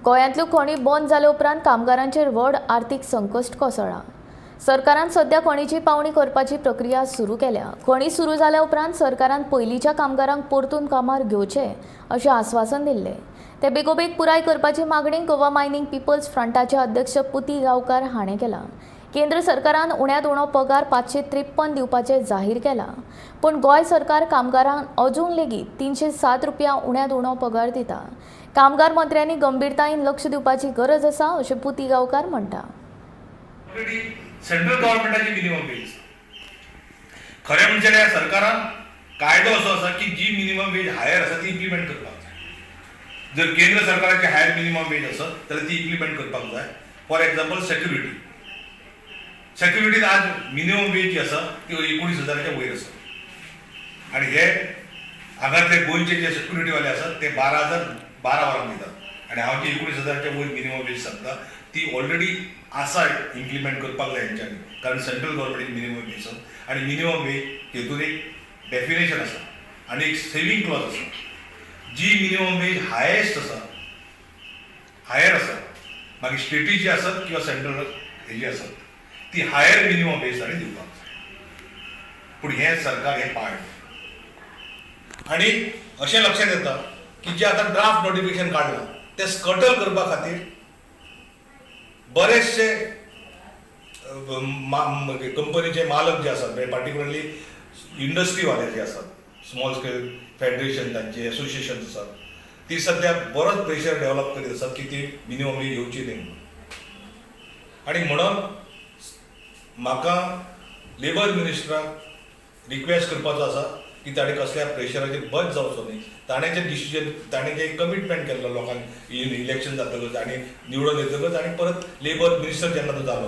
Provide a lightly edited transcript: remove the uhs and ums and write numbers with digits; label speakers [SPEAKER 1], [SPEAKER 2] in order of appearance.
[SPEAKER 1] गोंयांतल्यो खणी बंद जाले उपरांत कामगारांचेर व्हड आर्थीक संकश्ट कोसळ्ळां. सरकारान सध्या खणीची पावणी करपाची प्रक्रिया सुरू केल्या. खणी सुरू जाल्या उपरांत सरकारान पयलींच्या कामगारांक परतून कामार घेवचे अशें आस्वासन दिल्लें. ते बेगोबेग पुराय करपाची मागणी गोवा मायनिंग पिपल्स फ्रंटाचे अध्यक्ष पुती गांवकार हाणें केला. केंद्र सरकारान उण्यांत उणो पगार 553 दिवपाचें जाहीर केलां, पूण गोंय सरकार कामगारांक अजून लेगीत 307 रुपया उण्यांत उणो पगार दिता. कामगार मंत्र्यांनी गंभीरतायेन लक्ष दिवपाची गरज आसा, अशें पुती गांवकार म्हणटा.
[SPEAKER 2] ऑलरेडी सेंट्रल गव्हर्नमेंटाची मिनिमम वेज. खरें म्हणजे ह्या सरकारान कायदो असो आसा की जी मिनिमम वेज हायर आसा ती इम्प्लिमेंट करपाक जाय. जर केंद्र सरकाराची हायर मिनिमम वेज आसत जाल्यार ती इम्प्लिमेंट करपाक जाय. For example, security. सेक्युरिटीन आज मिनिमम वेज जी आसा ती 19 हजाराच्या वयर आसा आनी हे हांगातले गोंयचे जे सेक्युरिटीवाले आसात ते 12,000 12 वरांक दितात आनी हांव जी 19 हजाराच्या वयर मिनिमम वेज सांगता ती ऑलरेडी आसा, इम्प्लिमेंट करपाक जाय हेंच्यांनी, कारण सेंट्रल गव्हर्मेंट मिनिमम वेज आसा आनी मिनिमम वेज हेतून एक डेफिनेशन आसा आनी एक सेविंग क्लॉज आसा. जी मिनिमम वेज हायेस्ट आसा, हायर आसा, मागीर स्टेटीची आसत किंवा सेंट्रल हेजी आसत, ती हायर मिनिमम वेज ताणें दिवपाक जाय. पूण हें सरकार हें पाळना आनी अशें लक्षात येता की जे आतां ड्राफ्ट नोटिफिकेशन काडलां तें स्कटल करपा खातीर बरेचशे कंपनीचे मालक जे आसात, म्हणजे पार्टिक्युलरली इंडस्ट्रीवाले जे आसात, स्मॉल स्केल फेडरेशन, तांचे एसोसिएशन आसात, ती सध्या बरोच प्रेशर डेव्हलप करीत आसात की ती मिनिमम वेज येवची न्ही म्हणून. आनी म्हणून म्हाका लेबर मिनिस्टराक रिक्वेस्ट करपाचो आसा की ताणें कसल्या प्रेशराचेर बंद जावचो न्ही. ताणें जें डिसिजन, ताणें जें कमिटमेंट केल्लो लोकांक इलेक्शन जातकच आनी निवडून येतकच आनी परत लेबर मिनिस्टर जेन्ना तो जालो.